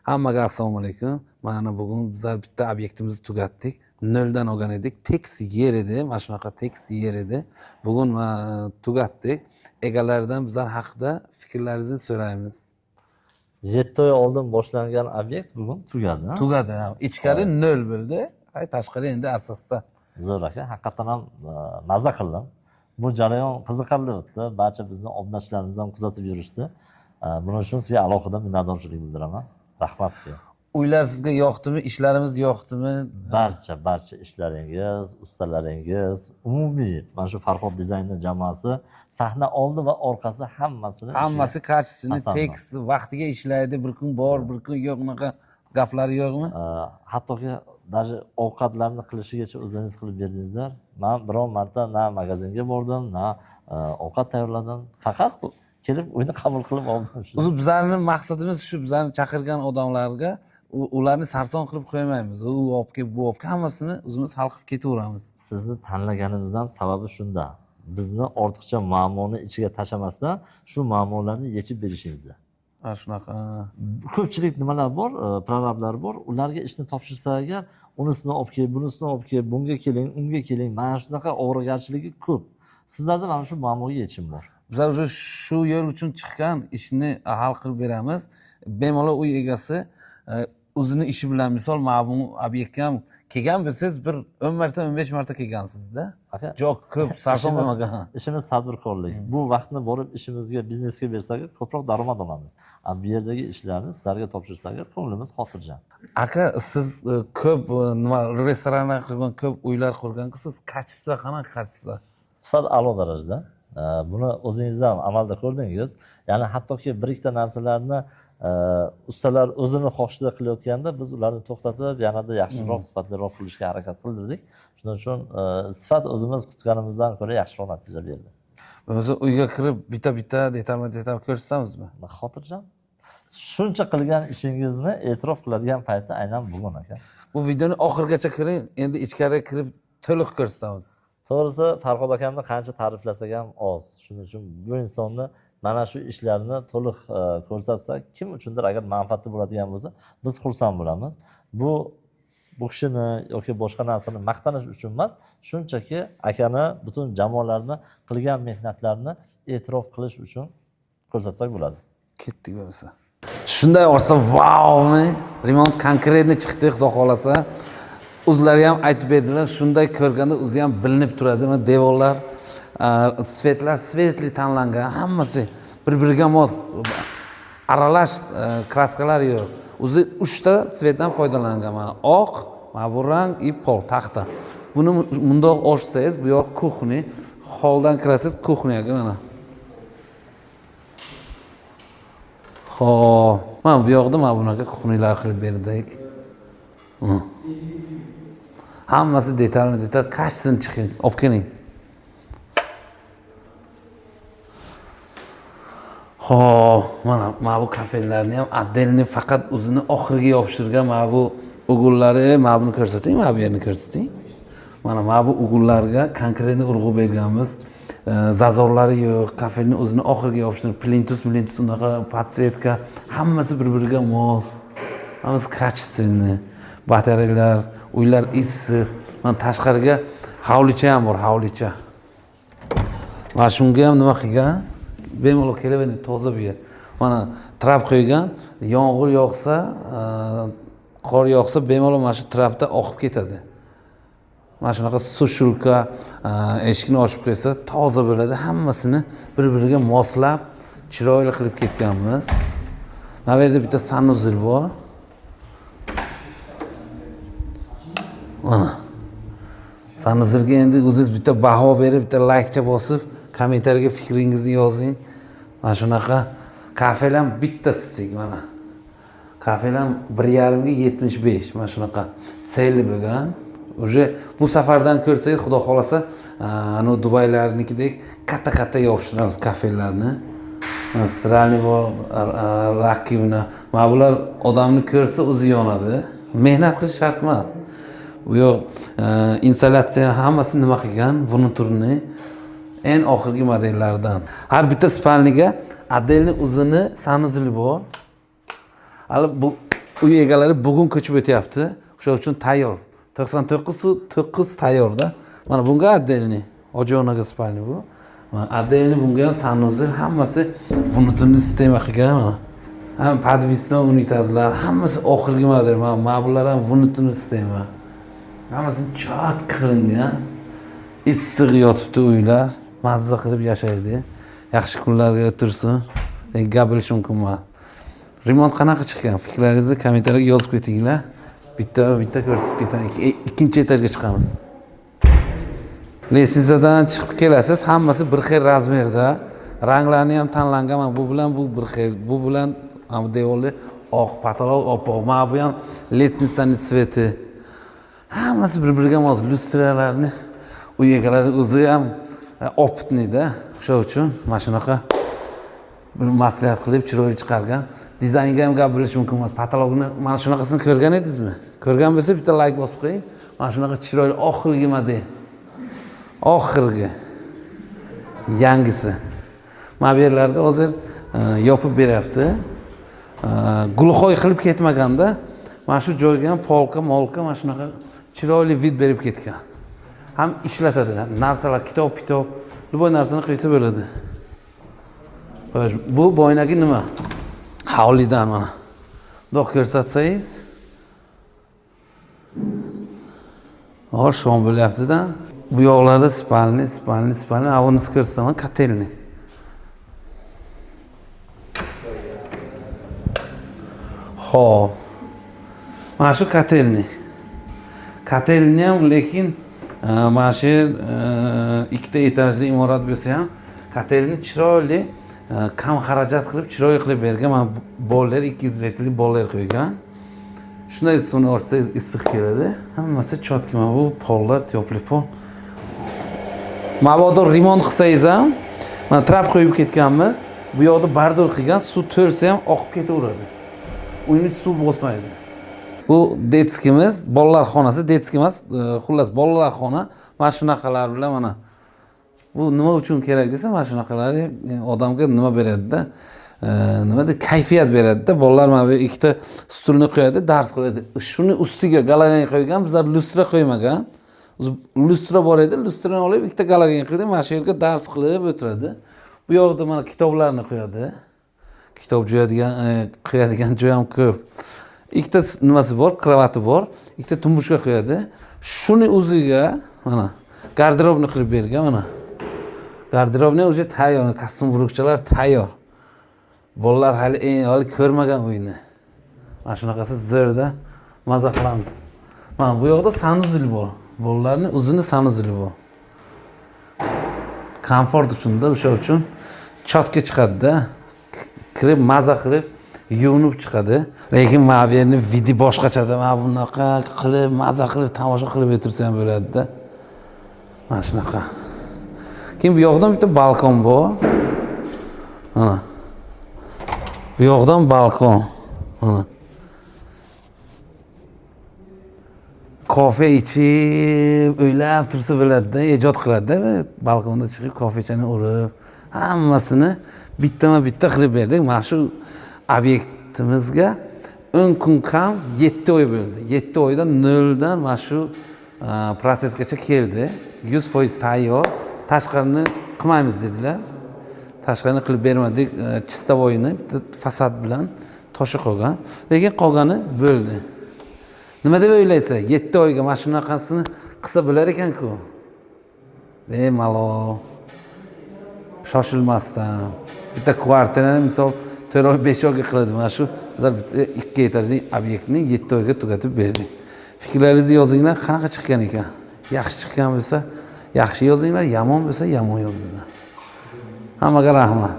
Hammaga assalomu alaykum. Mana bugun bizlar bitta obyektimizni tugatdik. Noldan olgan edik. Tekis yer edi. Mana shunaqa tekis yer edi. Bugun tugatdik. Egalaridan bizlar haqida fikrlaringizni so'raymiz. 7 oy oldin boshlangan obyekt bugun tugadi. Ha? Tugadi. Ha. Ichkari nol bo'ldi. Hay, tashqari endi asosda. Zo'r aka, haqiqatdan ham maza qildim. Bu jarayon qiziqarli o'tdi. Barcha bizni obunachilarimiz ham kuzatib yurishdi. Buning uchun sizga alohida minnatdorchilik bildiraman. Rahmat sizga. Uylar sizga yoqdimi? Ishlarimiz yoqdimi? Barcha ishlaringiz, ustalaringiz, umumiy mana shu Farhod dizaynni jamoasi sahna oldi va orqasi hammasini Hammasi качественный, Hasanman. Tekis, vaqtiga ishlaydi. Bir kun bor, bir kun yo'q, unaqa gaplar yo'qmi? Hattoki даже ovqatlarni qilishigacha o'zingiz qilib berdingizlar. Man biron marta na magazinga bordim, na ovqat tayyorladim. Faqat kelib uyni qabul qilib oldim shu. O'zi bizlarni maqsadimiz shu, bizlarni chaqirgan odamlarga ularni sarson qilib qo'ymaymiz. U olib kel, bu olib kel, hammasini o'zimiz hal qilib ketaveramiz. Sizni tanlaganimizdan sababi shunda. Bizni ortiqcha muammoni ichiga tashlamasdan shu muammolarni yechib berishingizda. Ha, shunaqa. Ko'pchilik nimalar bor, prorablar bor, ularga ishni topshirsa agar unisini olib kel, bunisini olib kel, bunga keling, unga keling, mana shunaqa ovoragarchiligi ko'p. Sizlarda mana shu muammoga yechim bor. Bizlar уже shu yo'l uchun chiqqan ishni hal qilib beramiz. Bemalol uy egasi o'zini ishi bilan, misol mana bu obyektga ham kelgan bo'lsangiz, bir 10 marta, 15 marta kelgansizda. Aka, Juda ko'p sarson bo'lmagan. Ishimiz tadbirkorlik. Bu vaqtni borib ishimizga, biznesga bersak ko'proq daromad olamiz. Bu yerdagi ishlarni sizlarga topshirsak ko'nglimiz xotirjam. Aka, siz ko'p nima restoranlar qurgan, ko'p uylar qurgansiz. Качество qanaqa, качество? Sifat a'lo darajada. Buni o'zingiz ham amalda ko'rdingiz. Ya'ni hattoki bir ikkita narsalarni ustalar o'zini xohishida qilayotganda biz ularni to'xtatib, yanada yaxshiroq, sifatliroq qilishga harakat qildirdik. Shuning uchun sifat o'zimiz kutganimizdan ko'ra yaxshiroq natija berdi. O'zi uyga kirib bitta-bitta detalma-detal ko'rsatamizmi? Xotirjam. Shuncha qilgan ishingizni e'tirof qiladigan payti aynan bugun aka. Bu videoni oxirigacha ko'ring, endi ichkariga kirib to'liq ko'rsatamiz. To'g'risi Farhod akamni qancha ta'riflasak ham oz. Shuning uchun bu insonni mana shu ishlarini to'liq ko'rsatsak, kim uchundir agar manfaatli bo'ladigan bo'lsa, biz xursand bo'lamiz. Bu kishini yoki boshqa narsani maqtanish uchun emas, shunchaki akani butun jamoalarni qilgan mehnatlarini e'tirof qilish uchun ko'rsatsak bo'ladi. Ketdik bo'lsa. Shunday ochsa, vaumi, remont конкретный chiqdi, xudo xolasa. O'zlari ham aytib berdilar, shunday ko'rganda o'zi ham bilinib turadi. Mana devorlar, цвет lar светлый tanlangan, hammasi bir-biriga mos. Aralash краска lar yo'q. O'zi 3 ta цвет dan foydalangan. Mana oq, mana bu rang и pol taxta. Buni mundoq ochsangiz, bu yoq кухня, holdan kirasiz кухня ga mana. Xo'p, mana bu yoqda mana bunaqa кухня lar qilib berdik. Hammasi detalmi detal, качественный chiqing, olib keling. Xo'p, mana bu kafelarni ham отдельный faqat o'zini oxiriga yopishtirgan mana bu ugullari, mana buni ko'rsating, mana bu yerni ko'rsating. Mana bu ugullarga конкретный urg'u berganmiz. Zazorlari yo'q, kafelni o'zini oxiriga yopishtirib, plintus, plintus unaqa подсветка, hammasi bir-biriga mos. Hammasi качественный. Batareyalar, uylar issiq. Mana tashqariga hovlicha ham bor, hovlicha. Mana shunga ham nima qilgan? Bemalol kelavering, toza bu yer. Mana trap qo'ygan, yomg'ir yog'sa, qor yog'sa bemalol mana shu trapda oqib ketadi. Mana shunaqa sushilka, eshikni ochib qo'ysa toza bo'ladi. Hammasini bir-biriga moslab, chiroyli qilib ketganmiz. Mana bu yerda bitta sanuzel bor. Mana sanuzelga endi o'zingiz bitta baho berib, bitta laykcha bosib, kommentariyaga fikringizni yozing. Mana shunaqa kafel ham bitta stik mana. Kafel ham bir yarimga 75, mana shunaqa sel bo'lgan. Уже bu safardan ko'rsak, xudo xolasa, anu Dubaylarnikidek katta-katta yopishtiramiz kafelarni. Mana stralni bor, rakivna. Mana bular odamni ko'rsa o'zi yonadi. Mehnat qilish shart emas. Bu yoq insolyatsiya hammasi nima qilgan, внутренний eng oxirgi modellardan. Har bitta spalniga отдельный o'zini sanuzeli bor. Hali bu Uy egalari bugun ko'chib o'tyapti. O'sha uchun tayyor. 99,9 tayyorda. Mana bunga отдельный ojonaga спальня bu. Mana отдельный bunga ham санузел, hammasi внутренний sistema qilgan mana. Ham подвесной unitazlar, hammasi oxirgi model. Mana bular ham внутренний sistema. Hammasi чётко qilingan. Issiq yotibdi uylar. Mazza qilib yashaydi. Yaxshi kunlarga o'tirsin. Gap bilish mumkin emas. Remont qanaqa chiqqan? Fikrlaringizni kommentariyga yozib ketinglar. Bitta bitta ko'rsatib ketaman. Ikkinchi etajga chiqamiz. Лестница dan chiqib kelasiz, hammasi bir xil размер da. Ranglarni ham tanlangan. Mana bu bilan bu bir xil, bu bilan mana bu devorli oq, потолок oppoq. Mana bu ham лестница ning цвет i. Hammasi bir-biriga mos. Lyustralarni uy egalari o'zi ham опытный da. O'sha uchun mana shunaqa bir maslahat qilib chiroyli chiqargan. Dizaynga ham gap bilish mumkin emas. Потолок ni mana shunaqasini ko'rgan edingizmi? Ko'rgan bo'lsa bitta layk bosib qo'ying. Mana shunaqa chiroyli oxirgi model. Oxirgi yangisi. Mana bu yerlarga hozir yopib beryapti. Глухой qilib ketmaganda mana shu joyga ham полка, molka mana shunaqa chiroyli вид berib ketgan. Ham ishlatadi. Narsalar, kitob, kitob, любой narsani qo'ysa bo'ladi. Xo'sh, bu boynagi nima? Hovlidan mana. Bundoq ko'rsatsangiz. Xo'sh, shom bo'lyapti-da. Bu yoqlarda спальни, спальни, спальни. Ha, unisi ko'rsataman, котельный. Xo'p. Mana shu котельный. Котельный ham lekin mana shu yer ikkita etajli imorat bo'lsa ham котельный chiroyli, kam xarajat qilib chiroyli qilib bergan. Mana бойлер 200 litrli бойлер qo'ygan. Shunday suvni ochsangiz issiq keladi. Hammasi чётко. Mana bu pollar тёплый pol. Mabodo remont qilsangiz ham mana trap qo'yib ketganmiz. Bu yoqda бордюр qilgan, suv to'lsa ham oqib ketaveradi. Uyni suv bosmaydi. Bu детский miz, bolalar xonasi, детский emas, xullas bolalar xona. Mana shunaqalar bilan mana bu nima uchun kerak desa, mana shunaqalar odamga nima beradida? Nima deydi, kayfiyat beradida. Bolalar mana bu ikkita stulni qo'yadi, dars qiladi. Shuni ustiga galogen qo'ygan, bizlar lyustra qo'ymagan. O'zi lyustra bor edi, lyustrani olib ikkita galogen qildik, mana shu yerga dars qilib o'tiradi. Bu yoqda mana kitoblarni qo'yadi. Kitob qo'yadigan joy ham ko'p. Ikkita nimasi bor, кровать i bor, ikkita тумбочка qo'yadi. Shuni o'ziga mana garderobni qilib bergan mana. Garderobni уже tayyor, kostyum burukchalar tayyor. Bolalar hali eng hali ko'rmagan uyni. Mana shunaqasi zo'rda maza qilamiz. Mana bu yoqda санузел bor. Bolalarning o'zini санузел i bor. Komfort uchun-da, o'sha uchun чётко chiqadi-da. Kirib maza qilib yuvinib chiqadi. Lekin mana bu yerni вид i boshqachada, mana bunaqa qilib maza qilib tomosha qilib o'tirsa ham bo'ladi-da. Mana shunaqa. Keyin bu yoqdan bitta balkon bor. Mana. Bu yoqdan balkon. Mana. Kofe ichib, o'ylab tursa bo'ladi-da, ijod qiladi-da, balkonda chiqib kofechani urib, hammasini bittama-bitta qilib berdik. Mana shu obyektimizga 10 kun kam 7 oy bo'ldi. 7 oyda noldan mana shu prosesgacha keldi. 100% tayyor. Tashqarini qilmaymiz dedilar. Tashqarini qilib bermadik, чистовой ni bitta fasad bilan toshi qolgan. Lekin qolgani bo'ldi. Nima deb o'ylaysiz? 7 oyga mana shunaqasini qilsa bo'lar ekan-ku. Bemalol. Shoshilmasdan. Bitta kvartirani misol 4 oy, 5 oyga qiladi. Mana shu bizlar bitta 2 etajli obyektni 7 oyga tugatib berdik. Fikrlaringizni yozinglar, qanaqa chiqqan ekan? Yaxshi chiqqan bo'lsa, yaxshi yozinglar, yomon bo'lsa, yomon yozinglar. Hammaga rahmat.